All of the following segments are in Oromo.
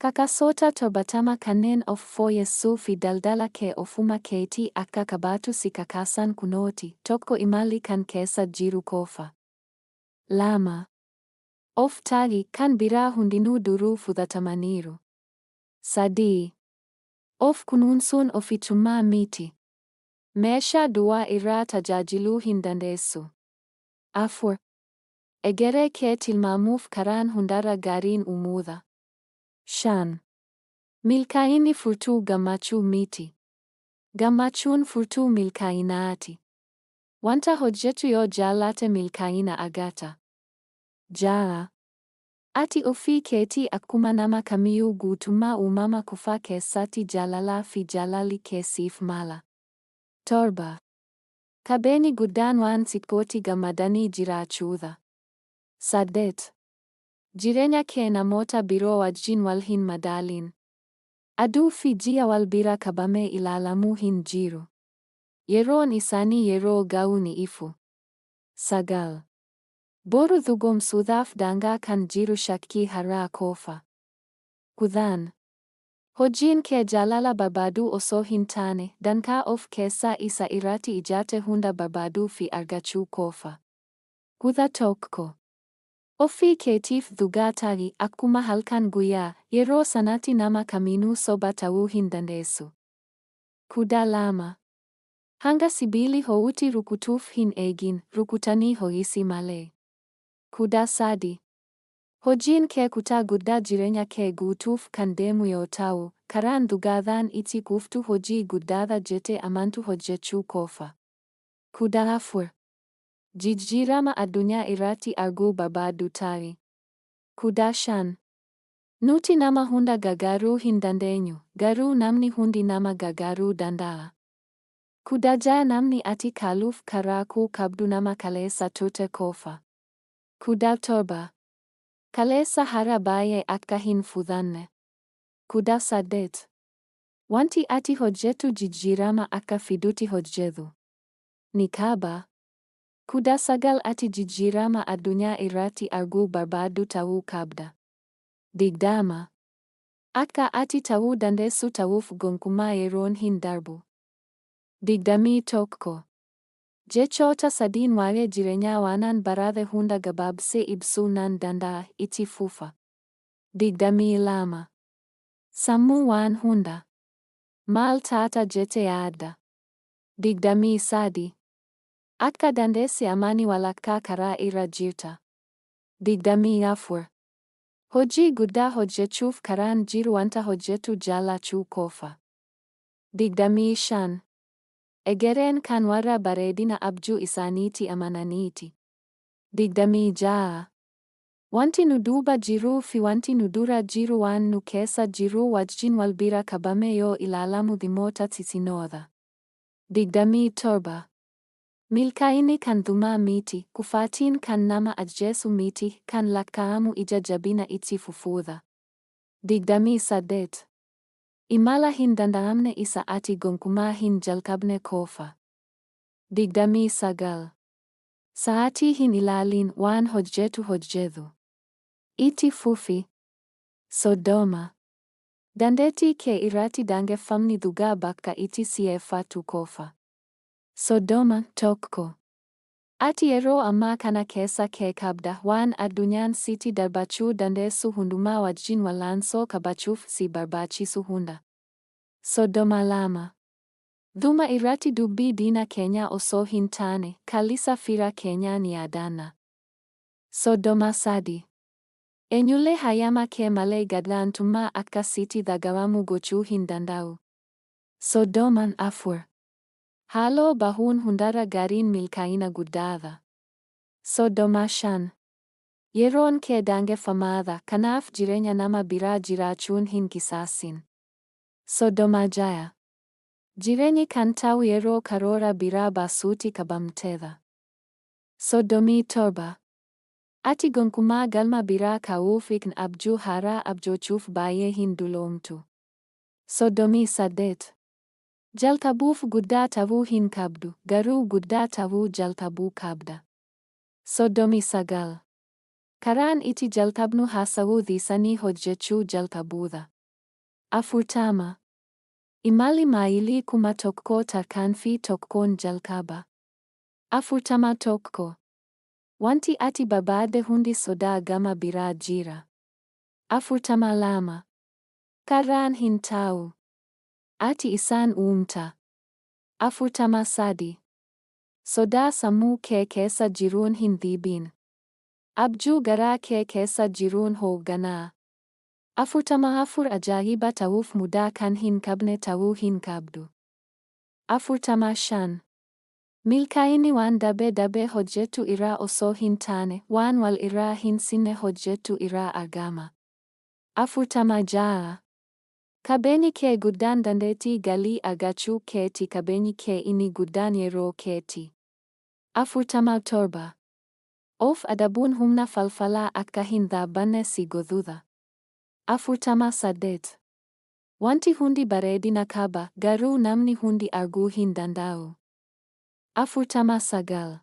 Kakasoota 70 kanneen of fooyyessuu fi daldala kee ofuma keetii akka qabaattu si kakaasan kunooti. 1 Imalli kan keessa jiru qofa. 2. Of ta'i, kan biraa hundinuu duruu fudhatamaniiru. 3. Of kunuunsuun ofichummaa miti. Meeshaa duwwaa irraa tajaajiluu hin dandeessu. 4. Egeree kee tilmaamuuf karaan hundarra gaariin uumuudha. 5. Milkaa'inni furtuu gammachuu miti. Gammachuun furtuu milkaa'inaati. Wanta hojjettu yoo jaallatte milkaa'ina argatta. 6. Ati ofii keetii akkuma nama kamiyyuu guutummaa uumama kufaa keessatti jaalalaa fi jaalalli kee siif mala. 7. Qabeenyi guddaan waan xiqqootti gammadanii jiraachuudha. 8. Jireenya kee namoota biroo wajjin wal hin madaalin. Aduu fi ji'a wal bira qabamee ilaalamuu hin jiru. Yeroon isaanii yeroo ga'u ni ifu. 9. Boru dhugoomsuudhaaf daangaa kan jiru shakkii har'aa qofa. 10. Hojiin kee jaalala barbaaduu osoo hin taane, dantaa of keessaa isa irratti ijaarte hunda barbaaduu fi argachuu qofa. 11. Ofii keetiif dhugaa ta'i, akkuma halkan guyyaa, yeroo sanatti nama kamiinuu soba ta'uu hin dandeessu. 12. Hanga sibiilli ho'utti rukutuuf hin eegin, rukutanii ho'isi malee. 13. Hojiin kee kutaa guddaa jireenya kee guutuuf kan deemu yoo ta'u, karaan dhugaadhaan itti quuftu hojii guddaadha jettee amantu hojjechuu qofa. 14. Jijjiirama addunyaa irratti arguu barbaaddu ta'i. 15. Nuti nama hunda gargaaruu hin dandeenyu, garuu namni hundi nama gargaaruu danda'a. 16 Namni ati kaaluuf carraaquu qabdu nama kaleessa turte qofa. 17. Kaleessa har'a baay'ee akka hin fudhanne. 18. Wanti ati hojjettu jijjiirama akka fidutti hojjedhu. Ni qaba. 19 Ati jijjiirama addunyaa irratti arguu barbaaddu ta'uu qabda. 20. Akka ati ta'uu dandeessu ta'uuf gonkumaa yeroon hin darbu. 21. Jechoota sadiin waa'ee jireenyaa waanan baradhe hunda gabaabsee ibsuu nan danda'a, itti fufa. 22. Sammuu waan hunda. Maal taata jettee yaadda? 23. Akka dandeesse amani walakkaa karaa irra jirta. 24. Hojii guddaa hojjechuuf karaan jiru wanta hojjettu jaallachuu qofa. 25. Egereen kan warra bareedina abjuu isaaniitti amananiiti. 26. Wanti nu duuba jiruu fi wanti nu dura jiru waan nu keessa jiruu wajjin wal bira qabamee yoo ilaalamu dhimmoota xixinnoodha. 27. Milkaa'inni kan dhumaa miti, kufaatiin kan nama ajjeesu miti, kan lakkaa'amu ija jabina itti fufuudha. 28. Imala hin danda'amne isa ati gonkumaa hin jalqabne qofa. 29. Sa'aatii hin ilaalin, waan hojjetu hojjedhu. Itti fufi. 30. Dandeettii kee irratti daangeffamni dhugaa bakka itti si'eeffatu qofa. 30, 1. Ati yeroo ammaa kana keessa kee qabda, waan addunyaan sitti darbachuu dandeessu hundumaa wajjin wal'aansoo qabachuuf si barbaachisu hunda. 32. Dhuma irratti dubbii diina keenyaa osoo hin taane, kallisa fira keenyaa ni yaadanna. 33. Eenyullee hayyama kee malee gad-aantummaa akka sitti dhaga'amu gochuu hin danda'u. 34. Haaloo bahuun hundarra gaariin milkaa'ina guddaadha. 35. Yeroon kee daangeffamaadha, kanaaf jireenya nama biraa jiraachuun hin qisaasin. 36. Jireenyi kan ta'u yeroo karoora biraa baasuutti qabamtedha. 37. Ati gonkumaa galma biraa kaa'uuf ykn abjuu haaraa abjoochuuf baay'ee hin dulloomtu. 38. Jalqabuuf guddaa ta'uu hin qabdu, garuu guddaa ta'uu jalqabuu qabda. 39. Karaan itti jalqabnu haasawuu dhiisanii hojjechuu jalqabuudha. 40. Imalli maayilii 1000 tarkaanfii tokkoon jalqaba. 41. Wanti ati barbaadde hundi sodaa gama biraa jira. 42. Carraan hin taa'u. Ati isaan uumta. 43. Sodaa sammuu kee keessa jiruun hin dhiibin. Abjuu garaa kee keessa jiruun hoogganaa. 44. Ajaa'iba ta'uuf mudaa kan hin qabne ta'uu hin qabdu. 45. Milkaa'inni waan dabee dabee hojjetu irraa osoo hin taane, waan wal irraa hin cinne hojjetu irraa argama. 46. Qabeenyi kee guddaan dandeettii galii argachuu keeti, qabeenyi kee inni guddaan yeroo keeti. 47. Of adabuun humna falfalaa akka hin dhaabbanne si godhudha. 48. Wanti hundi bareedina qaba, garuu namni hundi arguu hin danda'u. 49.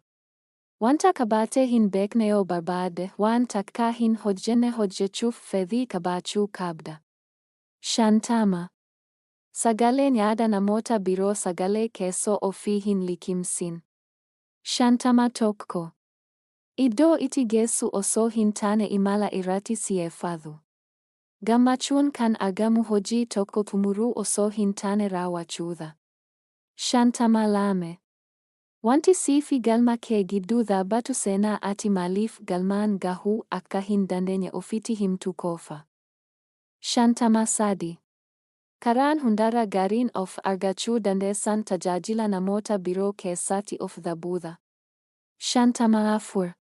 Wanta qabaatee hin beekne yoo barbaadde, waan takkaa hin hojjenne hojjechuuf fedhii qabaachuu qabda. 50. Sagaleen yaada namoota biroo sagalee keessoo ofii hin liqimsin. 51. Iddoo itti geessu osoo hin taane imala irratti si'eeffadhu. Gammachuun kan argamu hojii tokko xumuruu osoo hin taane raawwachuudha. 52. Wanti siifi galma kee gidduu dhaabbatu seenaa ati maaliif galmaan gahuu akka hin dandeenye ofitti himtu qofa. 53. Karaan hundarra gaariin of argachuu dandeessan tajaajila namoota biroo keessatti of dhabuudha. 54.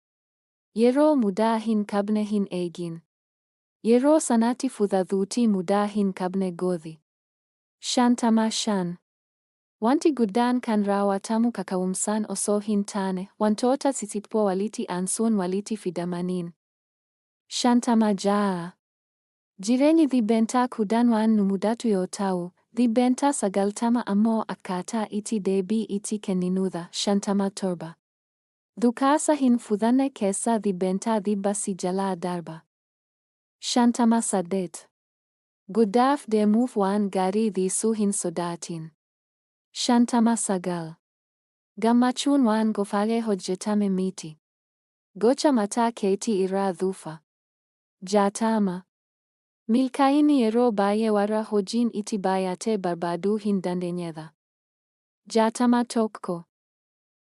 Yeroo mudaa hin qabne hin eegin. Yeroo sanatti fudhadhuutii mudaa hin qabne godhi. 55. Wanti guddaan kan raawwatamu kaka'umsaan osoo hin taane, wantoota xixiqqoo walitti aansuun walitti fidamaniin. 56. Jireenyi 10% waan nu mudatu yoo ta'u, 90% ammoo akkaataa itti deebii itti kenninuudha. 57. Dhukaasa hin fudhanne keessaa 100% si jalaa darba. 58. Guddaaf deemuuf waan gaarii dhiisuu hin sodaatin. 59. Gammachuun waan qofaalee hojjetame miti. Gocha mataa keetii irraa dhufa. 60. Milkaa'inni yeroo baay'ee warra hojiin itti baay'atee barbaaduu hin dandeenyedha. 61.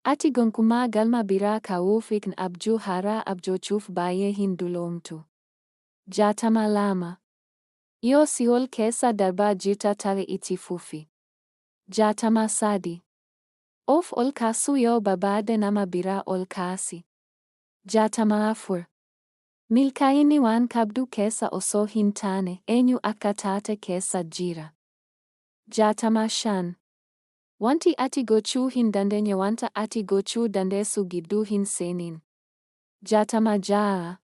Ati gonkumaa galma biraa kaa'uuf ykn abjuu haaraa abjoochuuf baay'ee hin dulloomtu. 62. Yoo si'ool keessa darbaa jirta ta'e itti fufi. 63. Of ol kaasuu yoo barbaadde nama biraa ol kaasi. 64. Milkaa'inni waan qabdu keessa osoo hin taane, eenyu akka taate keessa jira. 65. Wanti ati gochuu hin dandeenye wanta ati gochuu dandeessu gidduu hin seenin. 66.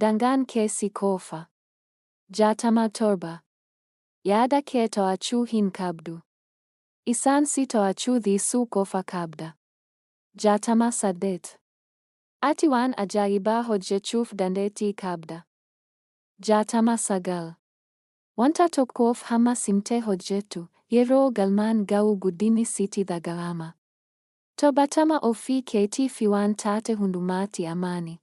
Daangaan kee si qofa. 67. Yaada kee to'achuu hin qabdu. Isaan si to'achuu dhiisuu qofa qabda. 68. Ati waan ajaa'ibaa hojjechuuf dandeettii qabda. 69. Wanta tokkoof hamma cimtee hojjettu, yeroo galmaan ga'u guddinni sitti dhaga'ama. 70. Ofii keetii fi waan taate hundumaatti amani.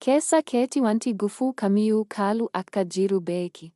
Keessa keetti wanti gufuu kamiyyuu caalu akka jiru beeki.